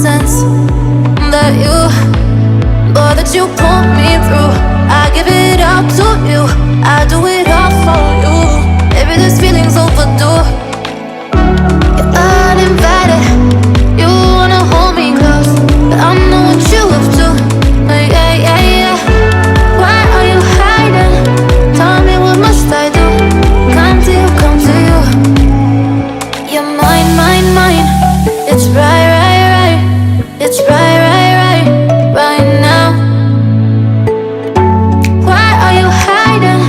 Nonsense that you, boy, that you put me through. I give it up to you. I do it all for you. Maybe this feeling's overdue. You're uninvited. You wanna hold me close, but I know what you up to. Yeah. Why are you hiding? Tell me, what must I do? Come to you, come to you. You're mine, mine, mine. It's right. It's right now. Why are you hiding?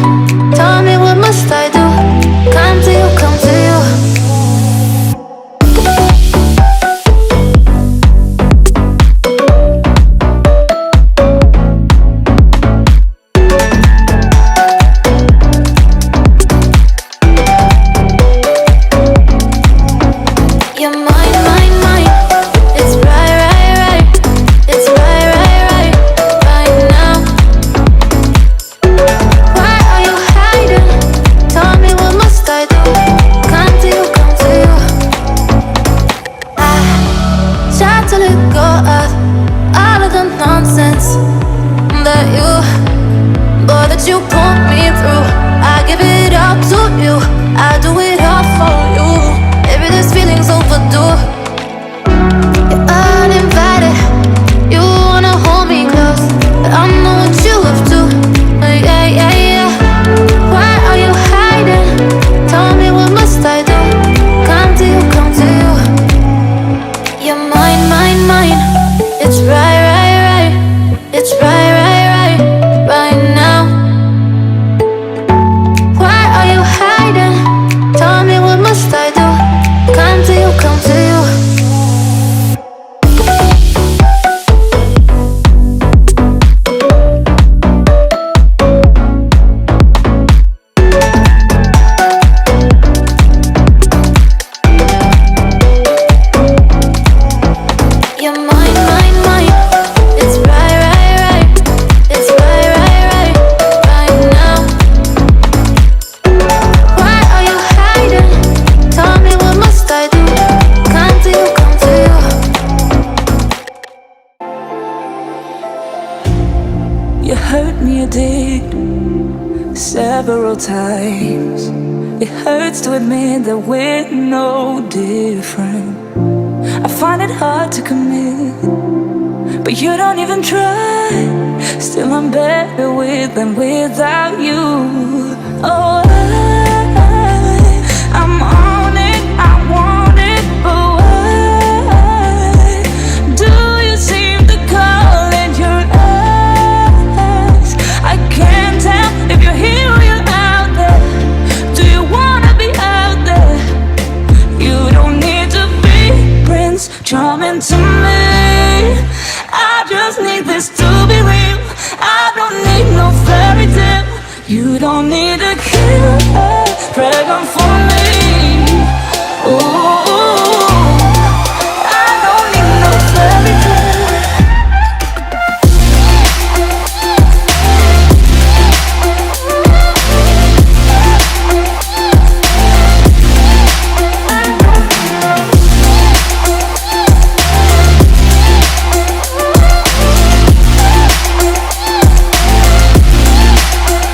Tell me, what must I do? Come to you, come to you. You're mine, mine, mine. It's right. It's right now. Why are you hiding? Tell me, what must I do? Come to you, come to you. I tried to let go of all of the nonsense that you, boy, that you put me through. I give it up to you. I do it all for you. Maybe this feeling's overdue. You're uninvited. You wanna hold me close, but I know what you up to. Yeah. Why are you hiding? Tell me, what must I do? Come to you, come to you. You're mine, mine, mine. It's right. It's right now. Why are you hiding? Tell me, what must I do? Come to you, come to you. You're mine, mine, mine. It's right. It's right now. Why are you hiding? Tell me, what must I do? Come to you, come to you. You hurt me, you did, several times. It hurts to admit that we're no different. I find it hard to commit, but you don't even try. Still, I'm better with than without you. Oh, I'm on it, I want it, but why do you seem to call it your ex? I can't tell if you're here or you're out there. Do you wanna be out there? You don't need to be Prince Charming to me. I just need this to be real. I don't need no fairy tale. You don't need to kill a dragon for me. Ooh, I don't need no fairy tale.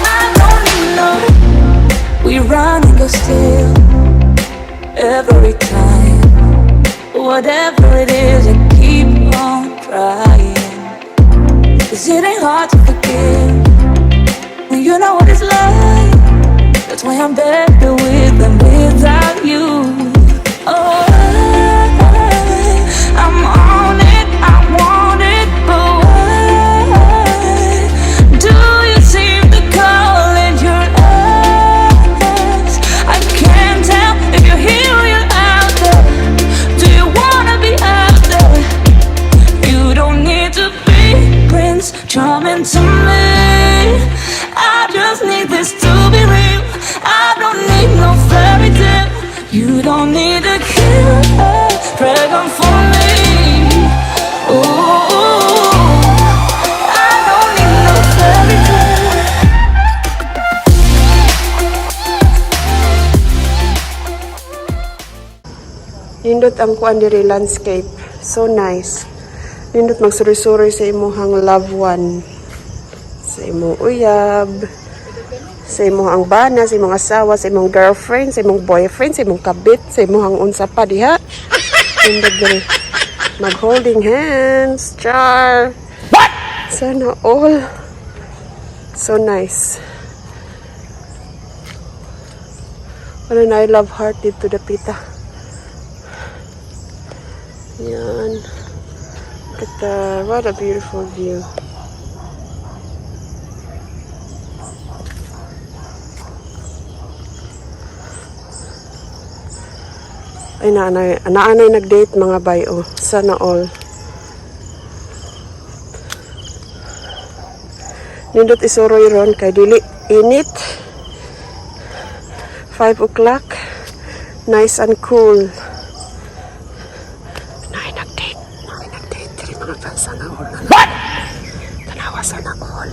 I don't need no. We run and go still every time. Whatever it is, I keep on trying. 'Cause it ain't hard to forgive when you know what it's like. That's why I'm better with than without you. Oh, I'm on it, I want it, but why do you seem to call it your ex? I can't tell if you're here or you're out there. Do you wanna be out there? You don't need to be Prince Charming to me. I just need this to be real. I don't need no fairy tale. You don't need to kill a dragon for me. Ooh, I don't need no fairy tale. Nindot ang kuan diri, landscape. So nice. Nindot magsuroy-suroy sa imuhang loved one. Sa imong uyab, sa imong bana, sa imong asawa, sa imong girlfriend, sa imong boyfriend, sa imong kabit, sa imong unsa pa diha. Nindot diri. Mag-holding hands. Char. What? Sana all. So nice. Ano na, I love heart dito dapita. Yan. Look at that. What a beautiful view. Ay, naanay, naanay nag-date, mga bayo. Sana all. Nindot isuroy ron kay dili init. 5 o'clock. Nice and cool. Naay nag-date. Naay nag-date. Diri, mga bay, sana all na. What? Tanawa, sana all.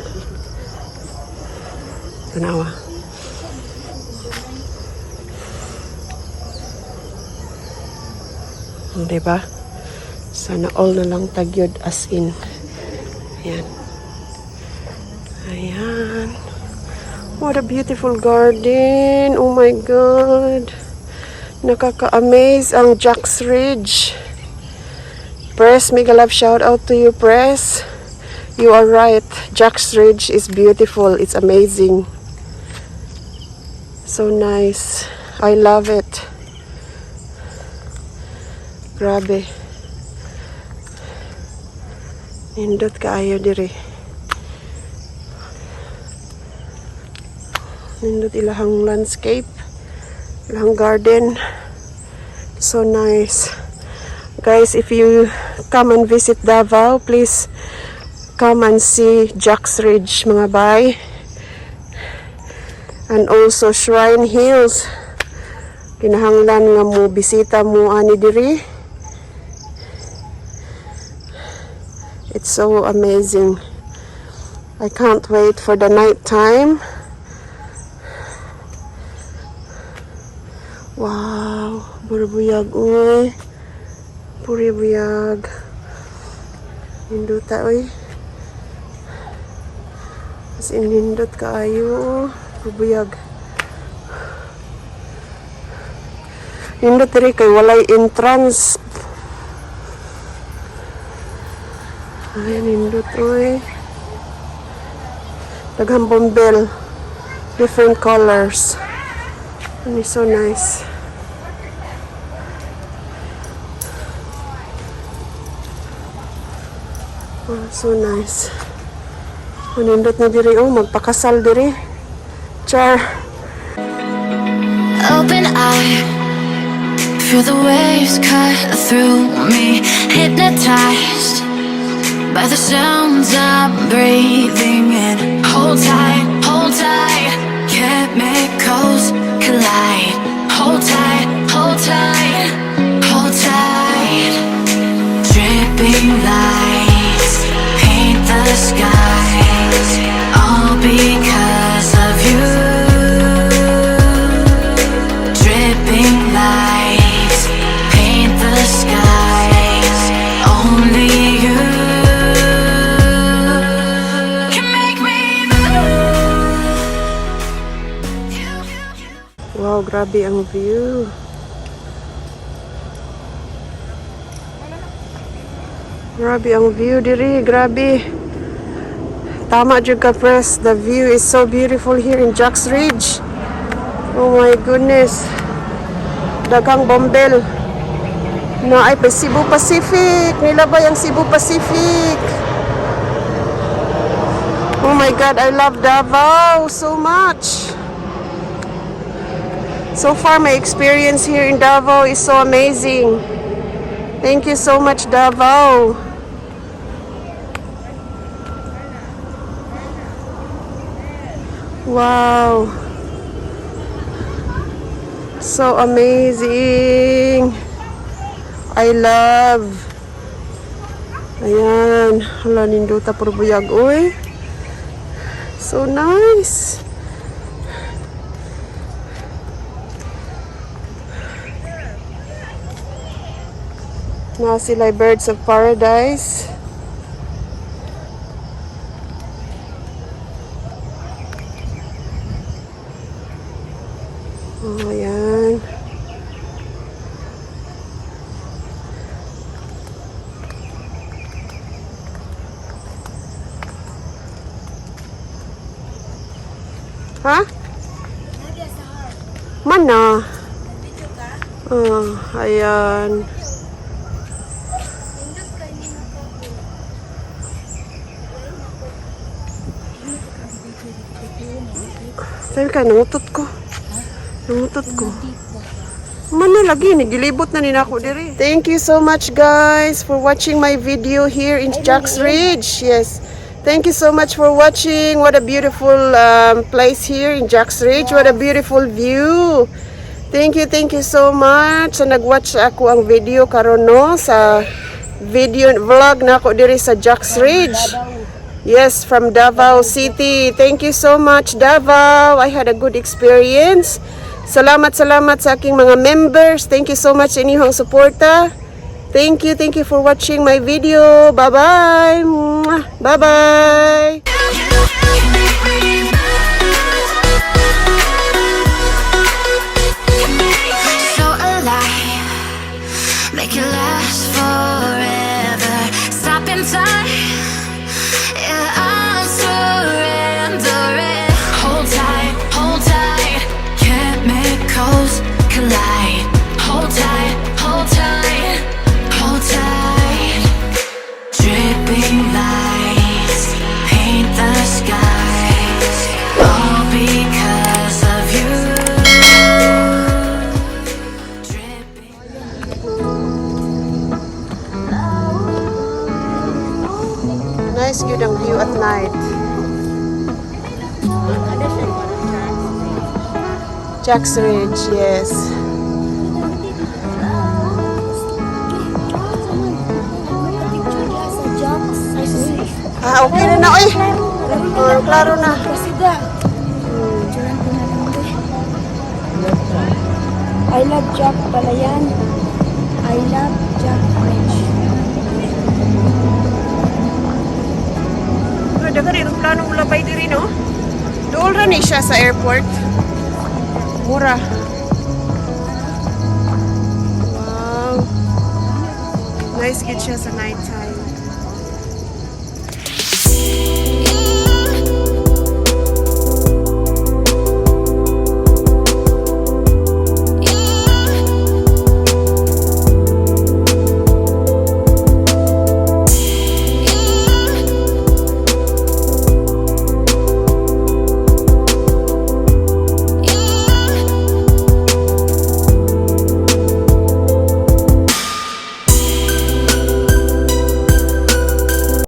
Tanawa. Diba? Sana all na lang tagyod, as in. Ayan. Ayan. What a beautiful garden. Oh my God. Nakaka-amaze ang Jack's Ridge. Press, mega love shout out to you, Press. You are right. Jack's Ridge is beautiful. It's amazing. So nice. I love it. Grabe. Nindot kaayo diri. Nindot ilahang landscape. Ilahang garden. So nice. Guys, if you come and visit Davao, please come and see Jack's Ridge, mga bay. And also Shrine Hills. Kinahanglan nga mo bisita mo ani diri. It's so amazing. I can't wait for the night time. Wow, puro buyag uy. Puri buyag. Nindota uy. As in, nindot kaayo. Puro buyag. Nindot diri kay walay entrance. Ay, nindot uy. Daghang bombel. Different colors. And it's so nice. Oh, so nice. Nindot na diri oh, magpakasal diri. Char. Open eye, feel the waves cut through me. Hypnotized by the sounds I'm breathing in. Hold tight, chemicals collide. Hold tight, hold tight, hold tight. Dripping lights paint the skies, all because of you. Dripping lights paint the skies, only you can make me move. Wow, grabe ang view. Grabe ang view diri, grabe. Tama jud ka, Press. The view is so beautiful here in Jack's Ridge. Oh my goodness. Daghang bombel. Naay pa Cebu Pacific. Nilabay ang Cebu Pacific. Oh my God, I love Davao so much. So far, my experience here in Davao is so amazing. Thank you so much, Davao. Wow. So amazing. I love. Ayan. Hala, nindota puro buyag. Uy. So nice. Na sila birds of paradise. Oh, ayan. Ha? Mana? Ah, ayan. Sabi ka, nangutot ko. Nangutot ko. Mana lagi, nagilibot na nina ako diri. Thank you so much, guys, for watching my video here in Jack's Ridge. Yes. Thank you so much for watching. What a beautiful place here in Jack's Ridge. What a beautiful view. Thank you so much. Sa nag-watch ako ang video karon, no, sa video vlog na ako diri sa Jack's Ridge. Yes, from Davao City. Thank you so much, Davao. I had a good experience. Salamat, salamat sa aking mga members. Thank you so much sa inyong suporta. Thank you for watching my video. Bye-bye. Mwah. Bye-bye. So alive, make it last forever. Stop in time, yeah, I'm surrendering. Hold tight, chemicals collide. Hold tight, hold tight, hold tight. Dripping lights paint the skies, all because of you. Dripping. Nice gyud ang view at night. Jack's Ridge, yes. Picture niya sa Jack's. Ah, okay na na, oy. Oh, klaro na. Kasida. Picturean ko na lang 'to. I love Jack pala yan. I love Jack French. Pero daghan eroplano mulabay diri, no? Dool ra ni siya sa airport. Mura. Wow. Nice gid siya sa nighttime.